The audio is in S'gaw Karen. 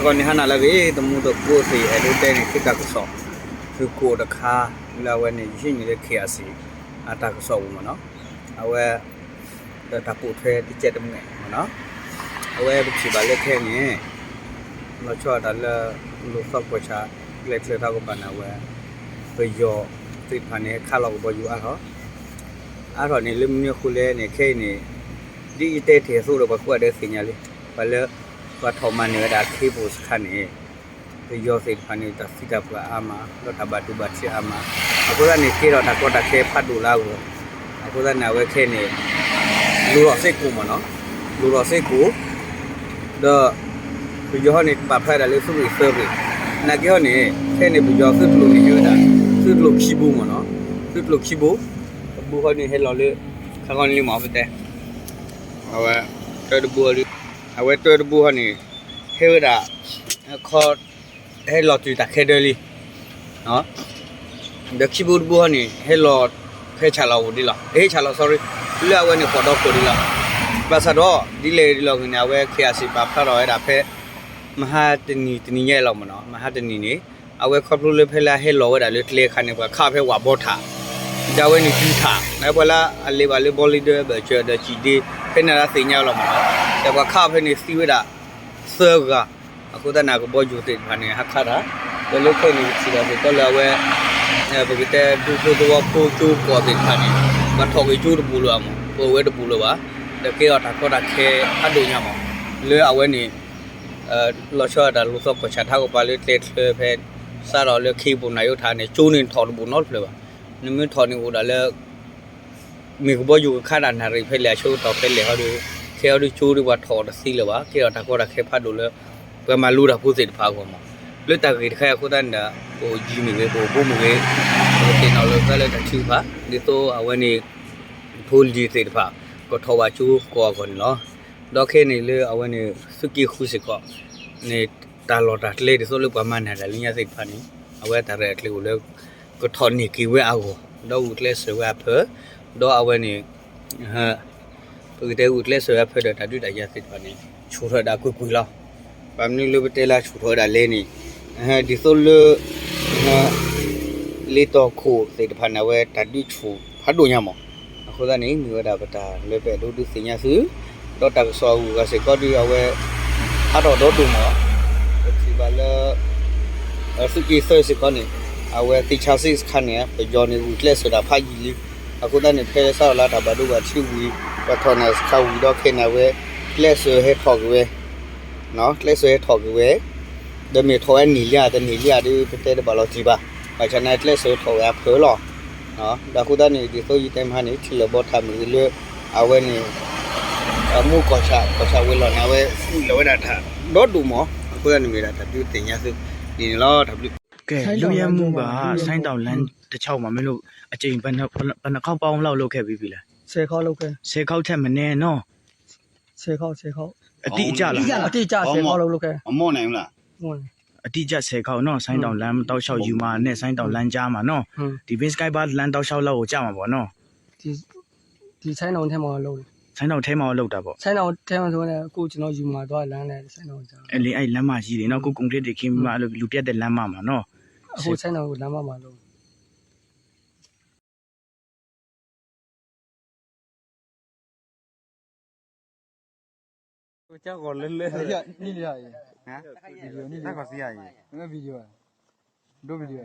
ဂီၤန့ၣ်ဟါနၤလၢအဂ့ၤ သမူသကိးသ့ၣ် အဲၣ်ဒိးတဲန့ၣ် သုတၢ်ကစီၣ် သုကိးတခါ လၢအဝဲန့ၣ် ယဟံးန့ၢ်လၢ KIC အတၢ်ကစီၣ်ပူၤမ့ၢ်နီၤ, အဝဲ ဒီးတၢ်ပိာ်ထွဲတကဲးတမှဲာ်မ့ၢ်နီၤ, အဝဲပထံၣ်ဘၣ်လၢခဲအံၤန့ၣ် လီၤဆီဒၣ်တၢ်လၢ လူၤသီၣ်ကီၢ်ဆၣ် ကျဲချၢထးကပၤန့ၣ် အဝဲ ပယီၤသ့ၣ်တဖၣ်န့ၣ် ခးလီၤကဘီယူၤအါထီၣ် အါထီၣ်န့ၣ် လၢမနုၤအဃိလဲၣ်န့ၣ် ခဲအံၤန့ၣ် ဒ်ယတဲတ့ၢ်အသိးဒီး ပှၤကိးဂၤဒဲးသ့ၣ်ညါလံ, ပှၤလၢ ပှၤထီၣ်မၤန့ၢ်ဝဲဒၣ် ခ့ပူၤစခါန့ၣ် ပယီၤသ့ၣ်တဖၣ်န့ၣ် တၢ်သံတၢ်ပှၢ်အါမး ဒီးတၢ်ဘၣ်ဒိဘၣ်ထံးအါမး, အဃိသတးန့ၣ် ကဲထီၣ်တၢ်ကီတၢ်ခဲဖးဒိၣ်လၢအဂီၢ်, အဃိသတးန့ၣ် အဝဲခဲအံၤန့ၣ် လူၤထီၣ်စ့ၢ်ကီးမ့ၢ်နီၤ, လူၤထီၣ်စ့ၢ်ကီး ဒီး ပယီၤဟီန့ၣ် ပာ်ဖျါဒၣ်လၢသုးရ့ၣ်သၢရ့ၣ်, နာ်က့ဟီန့ၣ် ခဲအံၤန့ၣ် ပယီၤသုးကျိၤန့ၣ် ဟဲဝဲဒၣ် သုးကျိၤခံဘိမ့ၢ်နီၤ, သုးကျိၤခံဘိ, တဘိဟီန့ၣ် ဟဲလီၤလၢ ခါခီန့ၣ်လံမ့ၢ်ပတဲ အဝဲ တၢတဘိ အဝဲတၢတဘိဟီန့ၣ် ဟဲဝဲဒၣ် ခီ ဟဲလီၤတုၤတၢ်ခဲဒၢလံ, ဒီးခံဘိတဘိဟီန့ၣ် ဟဲလီၤဖဲဆၣ်လီၤအိၣ်ဒ်လီၤ, ဟဲဆၣ်လီၤ sorry, လၢအဝဲန့ၣ်ဃိးဒီခိၣ်ဒ်လီၤ, ဘၣ်ဆၣ်ဒီး ဒ်လဲၣ်ဒ်လဲၣ်ဂ့ၤန့ၣ် အဝဲ KIC ပာ်ဖျါထီၣ်ဝဲဒၣ်ဖဲ မဟါတနံၤတနံၤညါလီၤမ့ၢ်နီၤ, မဟါတနံၤန့ၣ် အဝဲခီဖျိလၢဖဲလၢအဟဲလီၤဝဲဒၣ်လၢကျဲအခါန့ၣ် ပှၤခးဖဲဝၣ်ဘီထး, ဒီးအဝဲန့ၣ်တုၤထး နပှၤလၢအလဲၤဘၣ်လၢဘီလ့ဒၢဘၢၣ်စၢၤဒီးစံၣ်ဒ့ ဖဲန့ၣ်လၢသ့ၣ်ညါလီၤမ့ၢ်နီၤ, ဒီးပှၤခးဖဲန့ၣ်သံဝဲဒၣ် သၢဂၤ, အဃိသတးန့ၣ် ကဘီယူၤသ့ၣ်တဖၣ်န့ၣ် ဟးခးတၢ်, ဒီးလၢခဲအံၤန့ၣ် ပထံၣ်ဘၣ်စ့ၢ်ကီးလၢအဝဲ ပကတဲဒူဖိသဝီဖိကၠိကီၢ်သ့ၣ်တဖၣ်န့ၣ် ပှၤထီၣ်က့ၤကၠိတဘူးလၢၤဘၣ်မ့ၢ် ပဝဲတဘူးလၢၤဘၣ်, ဒီးကဲထီၣ်တၢ်ကီတၢ်ခဲဖးဒိၣ်ညါမ့ၢ် လၢအဝဲန့ၣ် လီၤဆီဒၣ်တၢ်လူၤသီၣ်ကီၢ်ဆၣ်ထးကပၤလၢကျဲချၢဖဲ စးထီၣ်လၢခ့ပူၤနၢ်ယိထးန့ၣ် ကၠိန့ၣ်ထီၣ်တဘူးနီတဖျၢၣ်ဘၣ်, နမ့ၢ်ထီၣ်န့ၣ်အိၣ်ဒၣ်လၢ မ့ၢ်ကဘီယူၤကခးတၢ်နၣ်ရံၣ်ဖဲလဲၣ်အဆၢကတီၢ်ဖဲလဲၣ်ဟီဒီး ခဲအံၤဒီးကၠိဒီးပှၤထီၣ်တသ့လၢၤဘၣ်, ကဲထီၣ်တၢ်ကီတၢ်ခဲဖးဒိၣ်လၢ ပှၤမၤလိတၢ်ဖိသ့ၣ်တဖၣ်အဂီၢ်မ့ၢ် လၢတၢ်ဂ့ၢ်တခါအံၤအဃိသတးန့ၣ်ဒီး ပအိၣ်ယံၤမ့ၢ်ဂ့ၤ ပအိၣ်ဘူးမ့ၢ်ဂ့ၤ ပကသ့ၣ်နီၣ်လီၤသးလၢတၢ်ထုကဖၣ် ဒ်သိးအဝဲန့ၣ် ဖိလံၤသ့ၣ်တဖၣ် ကထီၣ်ဘၣ်ကၠိကိးဂၤအဂီၢ်န့ၣ်လီၤ. ဒီးခဲအံၤန့ၣ်လၢအဝဲန့ၣ် သုးက့ဃုစ့ၢ်ကီးန့ၣ် တၢ်လီၢ်တၢ်ကျဲဒ်သိးလၢပှၤမၤနၢၤတၢ်လၢညါသ့ၣ်တဖၣ်န့ၣ် အဝဲတၢ်ရဲၣ်တၢ်ကျဲၤအိၣ်လၢ ကထီၣ်န့ၢ်က့ၤဝဲအဂီၢ် ဒီးဂုာ်ကျဲးစၢးဝဲအဖၢ ဒီးအဝဲန့ၣ် ပကတဲဂုာ်ကျဲးစၢးဝဲအဖၢဒီးတၢ်ဒုးတၢ်ယၤသ့ၣ်တဖၣ်န့ၣ် ဆူၣ်ထီၣ်ဝဲဒၣ်ကွ့ၢ်ကွ့ၢ်လီၤ. ဘၣ်မနုၤလၢပတဲလၢဆူၣ်ထီၣ်ဝဲဒၣ်လဲၣ်န့ၣ် ဒ်သိးလၢ လ့တီၢ်ခိၣ်သ့ၣ်တဖၣ်န့ၣ် အဝဲတၢ်ဒုးဆူၣ်ဖးဒိၣ်ညါမး, အဃိသတးန့ၣ် မ့ၢ်ဝဲဒၣ်ပတၢ်လၢပအဲၣ်ဒိးဒုးသ့ၣ်ညါသု ဒီးတၢ်ကစီၣ်အဂုၤအဂၤစ့ၢ်ကီးဒီး အဝဲ ဟးထီၣ်ဒီဒိၣ်မး ပထံၣ်ဘၣ်လၢ သုးက့သၢစ့ၢ်ကီးန့ၣ် အဝဲသ့ၣ်ဆါစ့ၢ်တခါန့ၣ် ပယီၤန့ၣ် ဂုာ်ကျဲးစၢးတၢ်ဖးယံာ်လံ, အဃိသတးန့ၣ် ဖဲလၢစးထီၣ်လၢတၢ်ဘၣ်ဒိဘၣ်ထံးဝံၤ ပှၤထီၣ်န့ၢ်စခါဝံၤဒီးခဲအံၤန့ၣ် အဝဲ ကျဲးစၢးဟဲထီၣ်က့ၤဝဲ ကျဲးစၢးဟဲထီၣ်က့ၤဝဲ ဒီးမ့ၢ်ထီၣ်ဝဲနံၣ်လံဧါ တနံၣ်လံဧါဒီး ပတဲတဘၣ်လီၤတံၢ်ဘၣ်, ဘၣ်ဆၣ်န့ၣ် ကျဲးစၢးထီၣ်ဝဲအဖၢလီၤ. ဒီးအဃိသတးန့ၣ် ဒ်သိးယတဲမဟါန့ၣ် ထံလၢာ်ဘီထၣ်မ့ၢ်ဂ့ၤလၢ အဝဲန့ၣ် မူကီၢ်ဆၣ် ကီၢ်ဆၣ်ဝဲၤလီၢ်န့ၣ် အဝဲ ဝံၤလီၤဝဲဒၣ်တၢ် ဒီဒိၣ်မး, အဃိသတးန့ၣ်မ့ၢ်ဒၣ်တၢ်ဒုးသ့ၣ်ညါသု ဒ်န့ၣ်လီၤ တၢ်ဘျုး ကဲ လုယဲမူဘၣ် ဆိုင်းတောင်လမ်းတစ်လျှောက်မှာ မင်းတို့ အကြိမ် ဘယ်နှစ်ခေါက်ပေါင်းလောက် လုပ်ခဲ့ပြီးပြီလဲ ဆယ်ခေါက်ထက်မနည်းနော် ဆယ်ခေါက် ဆယ်ခေါက် အတိအကျလား အတိအကျ ဆယ်ခေါက်လောက် လုပ်ခဲ့ အတိအကျ ဆယ်ခေါက်နော် ဆိုင်းတောင်လမ်းတောက်လျှောက် ယူမာနဲ့ ဆိုင်းတောင်လမ်းကြားမှာနော် ဒီ မင်းစကိုင်းဘတ်လမ်းတောက်လျှောက်လောက်ကို ကျမှာပေါ့နော် ဒီ ဆိုင်းတောင်ထဲမှာ လုပ်တယ် ဆိုင်းတောင်ထဲမှာ လုပ်တာပေါ့ ဆိုင်းတောင်ထဲမှာဆိုရင် အခုကျွန်တော် ယူမာသွားလမ်းနဲ့ ဆိုင်းတောင်ကြား အဲ့လေ အဲ့လမ်းမကြီးလေနော် အခု ကွန်ကရစ်တွေခင်းပြီးမှ အဲ့လို လူပြတဲ့လမ်းမမှာနော် အခု ဆိုင်းတောင်လမ်းမမှာ လုပ် ကၢ်ဂီၤလၢလၢ ဟမ် video န့ၣ် တၢ်ဂီၤစံယၤအံၤ video ဒိ video